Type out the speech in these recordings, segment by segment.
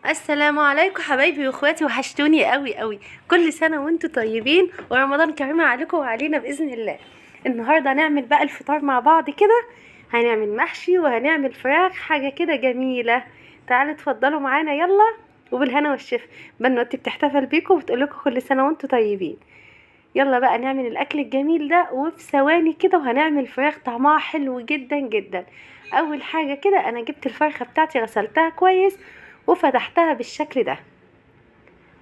السلام عليكم حبايبي واخواتي، وحشتوني قوي قوي. كل سنة وانتم طيبين ورمضان كريم عليكم وعلينا باذن الله. النهارده هنعمل بقى الفطار مع بعض كده، هنعمل محشي وهنعمل فراخ، حاجة كده جميلة. تعالوا اتفضلوا معانا يلا، وبالهنا والشفا. بنوتي بتحتفل بيكم وبتقول لكم كل سنة وانتم طيبين. يلا بقى نعمل الاكل الجميل ده وفي ثواني كده، وهنعمل فراخ طعمها حلو جدا جدا. اول حاجة كده انا جبت الفرخه بتاعتي، غسلتها كويس وفتحتها بالشكل ده.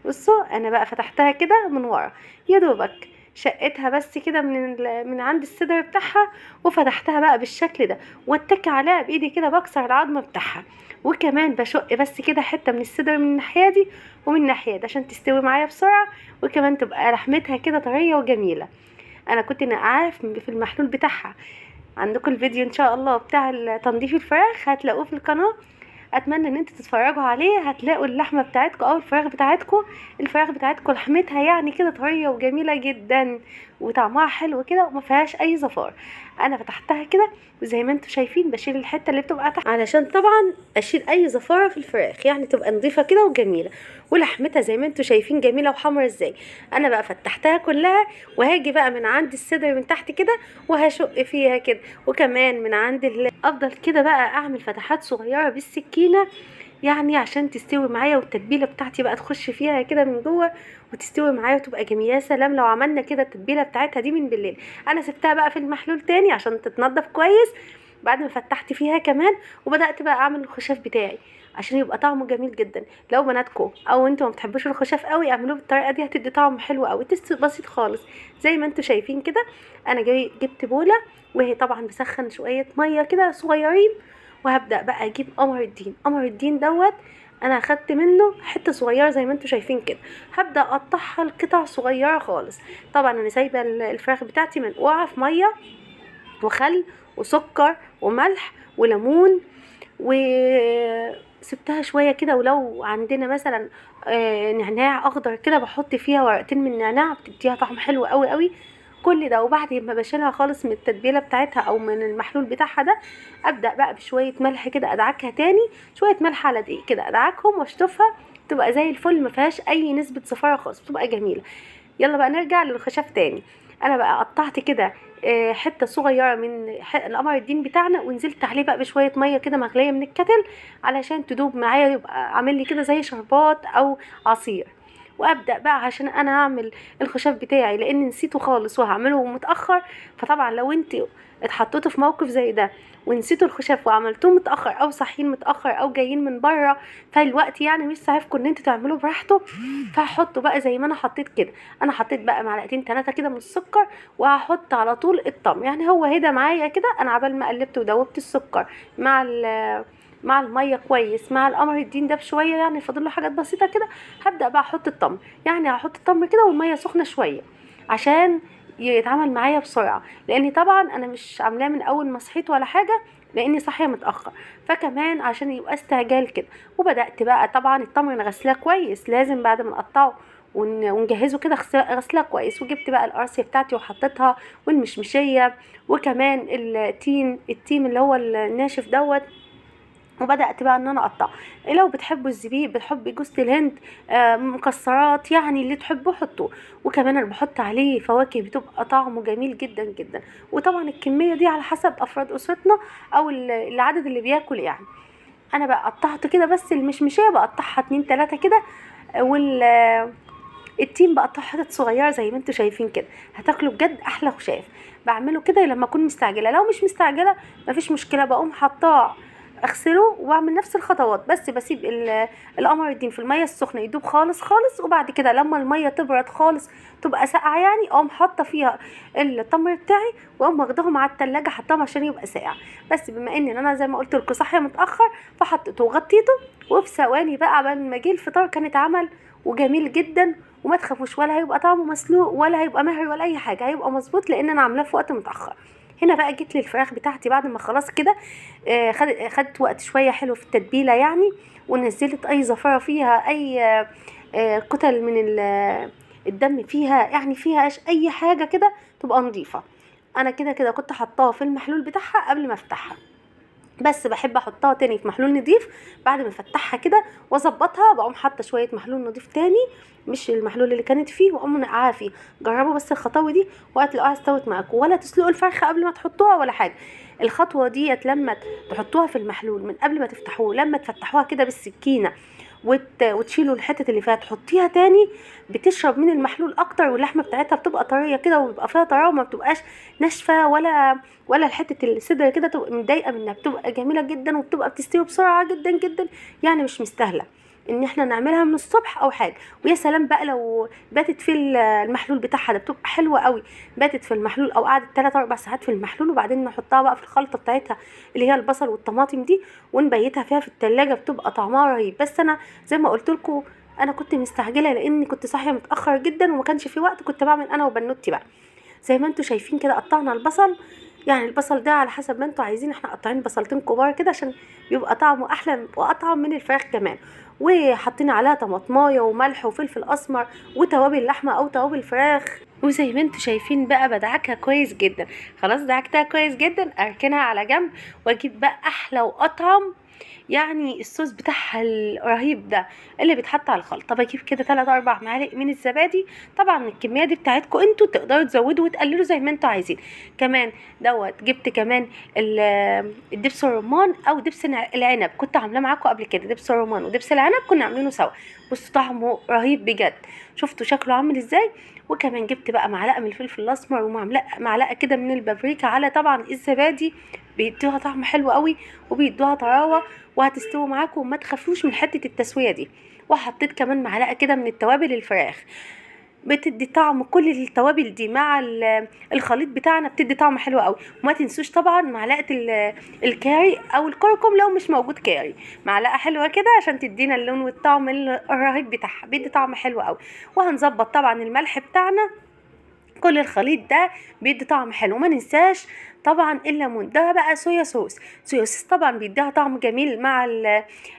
بصوا انا بقى فتحتها كده من ورا، يا دوبك شقتها بس كده من عند الصدر بتاعها، وفتحتها بقى بالشكل ده، واتك عليها بايدي كده بكسر العظمة بتاعها، وكمان بشق بس كده حتة من الصدر من الناحية دي ومن الناحية دي عشان تستوي معايا بسرعة، وكمان تبقى لحمتها كده طرية وجميلة. انا كنت نقعاه في المحلول بتاعها. عندكم الفيديو ان شاء الله بتاع تنظيف الفراخ هتلاقوه في القناة، اتمنى ان انتوا تتفرجوا عليه. هتلاقوا اللحمة بتاعتكم او الفراخ بتاعتكم، الفراخ بتاعتكم لحمتها يعني كده طرية وجميلة جدا وطعمها حلو كده وما فيهاش اي زفار. انا فتحتها كده وزي ما انتوا شايفين بشيل الحتة اللي بتبقى تحت علشان طبعا اشيل اي زفاره في الفراخ، يعني تبقى نظيفة كده وجميلة، ولحمتها زي ما انتوا شايفين جميلة وحمرا ازاي. انا بقى فتحتها كلها وهاجي بقى من عند الصدر من تحت كده وهشق فيها كده، وكمان من عند افضل كده بقى اعمل فتحات صغيرة بالسكينة يعني عشان تستوي معايا، والتتبيله بتاعتي بقى تخش فيها كده من جوه وتستوي معايا وتبقى جميلة. يا سلام لو عملنا كده التتبيله بتاعتها دي من بالليل. انا سبتها بقى في المحلول تاني عشان تتنضف كويس بعد ما فتحت فيها كمان، وبدات بقى اعمل الخشاف بتاعي عشان يبقى طعمه جميل جدا. لو بناتكم او انتوا ما بتحبوش الخشاف قوي اعملوه بالطريقة دي، هتدي طعم حلو قوي، taste بسيط خالص زي ما انتوا شايفين كده. انا جاي جبت بوله وهي طبعا بسخن شوية مية كده صغيرين، وهبدا بقى اجيب قمر الدين. قمر الدين دوت انا اخدت منه حتة صغيرة زي ما انتوا شايفين كده، هبدا اقطعها لقطع صغيرة خالص. طبعا انا سايبه الفراخ بتاعتي منقوعه في مية وخل وسكر وملح وليمون، وسبتها شوية كده. ولو عندنا مثلا نعناع اخضر كده بحط فيها ورقتين من النعناع، بتديها طعم حلو قوي قوي. كل ده وبعد ما بشيلها خالص من التتبيله بتاعتها او من المحلول بتاعها ده، ابدا بقى بشوية ملح كده ادعكها تاني، شوية ملح على دقيق كده ادعكهم واشطفها، تبقى زي الفل ما فيهاش اي نسبه زفاره خالص، بتبقى جميلة. يلا بقى نرجع للخشاف تاني. انا بقى قطعت كده حتة صغيرة من القمر الدين بتاعنا، ونزلت عليه بقى بشوية مية كده مغليه من الكتل علشان تدوب معايا، يبقى عامل لي كده زي شربات او عصير. وابدا بقى عشان انا هعمل الخشاف بتاعي لان نسيته خالص وهعمله متاخر. فطبعا لو انت اتحطيتوا في موقف زي ده ونسيتوا الخشاف وعملتوه متاخر او صاحيين متاخر او جايين من بره، فالوقت يعني مش ساعفكم ان انتوا تعملوه براحته، فهحطوا بقى زي ما انا حطيت كده. انا حطيت بقى معلقتين 3 كده من السكر، وهحط على طول التمر. يعني هو هدى معايا كده، انا عبال ما قلبت ودوبت السكر مع المية كويس مع القمر الدين ده بشوية، يعني فاضل له حاجات بسيطة كده. هبدا بقى احط التمر، يعني هحط التمر كده والمية سخنة شوية عشان يتعمل معايا بسرعة، لان طبعا انا مش عاملاه من اول ما صحيت ولا حاجة لاني صاحية متاخر، فكمان عشان يبقى استعجال كده. وبدات بقى طبعا التمر انا غسلاه كويس، لازم بعد ما نقطعه ونجهزه كده غسلاه كويس. وجبت بقى القرصيه بتاعتي وحطيتها، والمشمشيه، وكمان التين اللي هو الناشف دوت. وبدات بقى ان انا اقطع. لو بتحبوا الزبيب، بتحبوا جوز الهند، مكسرات، يعني اللي تحبوه حطوه. وكمان انا بحط عليه فواكه بتبقى طعمه جميل جدا جدا. وطبعا الكمية دي على حسب افراد اسرتنا او العدد اللي بياكل يعني. انا بقى قطعت كده بس المشمشيه بقطعها 2 3 كده، وال التين بقطعه حتت صغيرة زي ما انتوا شايفين كده. هتاكلوا بجد احلى خشاف. بعمله كده لما اكون مستعجلة، لو مش مستعجلة مفيش مشكلة بقوم حطاه اغسله واعمل نفس الخطوات، بس بسيب القمر الدين في المية السخنة يدوب خالص خالص، وبعد كده لما المية تبرد خالص تبقى ساقعه يعني، اقوم حاطه فيها التمر بتاعي واقوم واخداهم على التلاجة حطاهم عشان يبقى ساقع. بس بما ان انا زي ما قلت لكم صاحية متاخر فحطيته وغطيته، وفي ثواني بقى عبال ما جه الفطار كان اتعمل وجميل جدا. وما تخافوش ولا هيبقى طعمه مسلوق ولا هيبقى مهري ولا اي حاجة، هيبقى مظبوط لان انا عاملاه في وقت متاخر. هنا بقى جيت للفراخ بتاعتي بعد ما خلاص كده خدت وقت شوية حلو في التتبيله يعني، ونزلت اي زفاره فيها، اي كتل من الدم فيها، يعني فيها اي حاجة كده تبقى نظيفة. انا كده كده كنت حطاها في المحلول بتاعها قبل ما افتحها. بس بحب احطها تاني في محلول نضيف بعد ما افتحها كده واظبطها، بقوم حاطه شوية محلول نضيف تاني مش المحلول اللي كانت فيه، واقوم نقعها فيه. جربوا بس الخطاوي دي وهتلاقوها استوت معاكم، ولا تسلقوا الفرخه قبل ما تحطوها ولا حاجة. الخطوة ديت لما تحطوها في المحلول من قبل ما تفتحوه، لما تفتحوها كده بالسكينة وتشيلوا الحتة اللي فيها تحطيها تاني، بتشرب من المحلول اكتر، واللحمة بتاعتها بتبقى طرية كده وبيبقى فيها طراوه، وما بتبقاش ناشفة ولا حتة الصدر كده تبقى متضايقة منها، بتبقى جميلة جدا وبتبقى بتستوي بسرعة جدا جدا، يعني مش مستاهلة ان احنا نعملها من الصبح او حاجة. ويا سلام بقى لو باتت في المحلول بتاعها ده، بتبقى حلوة قوي. باتت في المحلول او قعدت 3 4 ساعات في المحلول، وبعدين نحطها بقى في الخلطة بتاعتها اللي هي البصل والطماطم دي، ونبيتها فيها في التلاجة، بتبقى طعمها رهيب. بس انا زي ما قلت لكم انا كنت مستعجلة لان كنت صاحية متاخر جدا وما كانش في وقت، كنت بعمل انا وبنوتي بقى. زي ما انتم شايفين كده قطعنا البصل، يعني البصل ده على حسب ما انتوا عايزين، احنا قطعين بصلتين كبار كده عشان بيبقى طعمه احلى واطعم من الفراخ كمان. وحطينا عليها طماطمايه وملح وفلفل اسمر وتوابل لحمه او توابل فراخ. وزي ما انتوا شايفين بقى بدعكها كويس جدا. خلاص دعكتها كويس جدا، اركنها على جنب واجيب بقى احلى واطعم يعني الصوص بتاعها الرهيب ده اللي بيتحط على الخلطة. بجيب كده 3 4 معالق من الزبادي، طبعا الكمية دي بتاعتكم انتوا تقدروا تزودوا وتقللوا زي ما انتوا عايزين. كمان دوت جبت كمان الدبس الرمان او دبس العنب، كنت عاملاه معاكم قبل كده، دبس الرمان ودبس العنب كنا عاملينه سوا. بصوا طعمه رهيب بجد، شفتوا شكله عامل ازاي. وكمان جبت بقى معلقه من الفلفل الاسمر ومعلقة كده من البابريكا على طبعا الزبادي، بيدوها طعم حلو قوي وبيدوها طراوه، وهتستوي معاكم وما تخافوش من حتة التسوية دي. وحطيت كمان معلقه كده من التوابل الفراخ، بتدي طعم كل التوابل دي مع الخليط بتاعنا، بتدي طعم حلو قوي. وما تنسوش طبعا معلقه الكاري او الكركم لو مش موجود كاري، معلقه حلوة كده عشان تدينا اللون والطعم الرهيب بتاعها، بيدي طعم حلو قوي. وهنظبط طبعا الملح بتاعنا، كل الخليط ده بيدي طعم حلو. وما ننساش طبعا الليمون، ده بقى صويا صوص، صويا صوص طبعا بيديها طعم جميل مع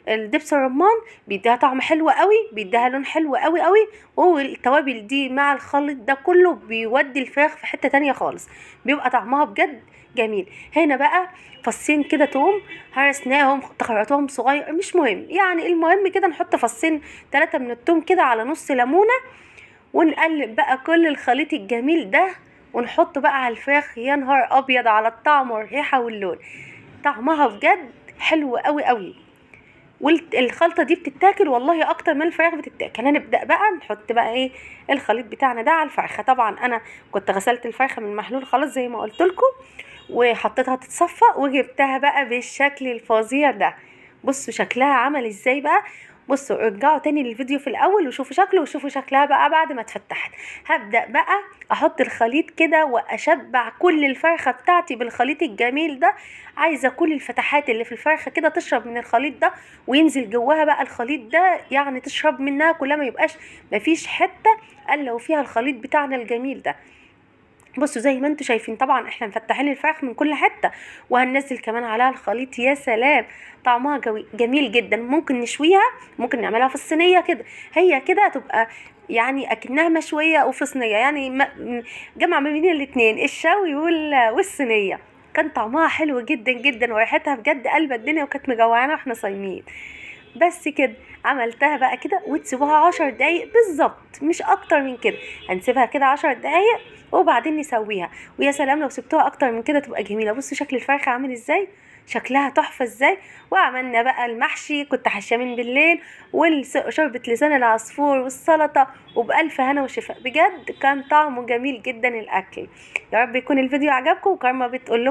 الدبس الرمان، بيديها طعم حلو قوي، بيديها لون حلو قوي قوي. والتوابل دي مع الخليط ده كله بيودي الفراخ في حتة تانية خالص، بيبقى طعمها بجد جميل. هنا بقى فصين كده توم هرسناهم تخرطوهم صغير، مش مهم يعني، المهم كده نحط فصين 3 من التوم كده على نص ليمونة، ونقلب بقى كل الخليط الجميل ده ونحطه بقى على الفراخ. يا نهار ابيض على الطعم والريحه واللون، طعمها بجد حلو قوي قوي. والخلطه دي بتتاكل والله اكتر من الفراخ بتتاكل. هنبدا بقى نحط بقى ايه الخليط بتاعنا ده على الفرخه. طبعا انا كنت غسلت الفرخه من المحلول خلاص زي ما قلت لكم، وحطيتها تتصفى، وجبتها بقى بالشكل الفظيع ده. بصوا شكلها عمل ازاي بقى. بصوا ارجعوا تاني للفيديو في الاول وشوفوا شكله وشوفوا شكلها بقى بعد ما اتفتحت. هبدأ بقى احط الخليط كده واشبع كل الفرخة بتاعتي بالخليط الجميل ده. عايزة كل الفتحات اللي في الفرخة كده تشرب من الخليط ده، وينزل جواها بقى الخليط ده، يعني تشرب منها كلها، ما يبقاش مفيش حتة الا وفيها الخليط بتاعنا الجميل ده. بصوا زي ما انتوا شايفين طبعا احنا مفتحين الفراخ من كل حتة، وهننزل كمان عليها الخليط. يا سلام طعمها جميل جدا. ممكن نشويها، ممكن نعملها في الصينية كده، هي كده تبقى يعني اكنها مشوية او في صينية، يعني جمع ما بين الاتنين، الشوي والصينيه. كان طعمها حلو جدا جدا وريحتها بجد قلب الدنيا، وكانت مجوعانا واحنا صايمين. بس كده عملتها بقى كده، وتسيبوها 10 دقايق بالظبط، مش اكتر من كده. هنسيبها كده 10 دقايق وبعدين نسويها. ويا سلام لو سبتوها اكتر من كده تبقى جميلة. بصوا شكل الفرخه عامل ازاي، شكلها تحفة ازاي. وعملنا بقى المحشي، كنت حشاه من بالليل، وشوربه لسان العصفور والسلطة، وبالف هنا وشفاء. بجد كان طعمه جميل جدا الاكل. يا رب يكون الفيديو عجبكم. وكارما بتقول لكم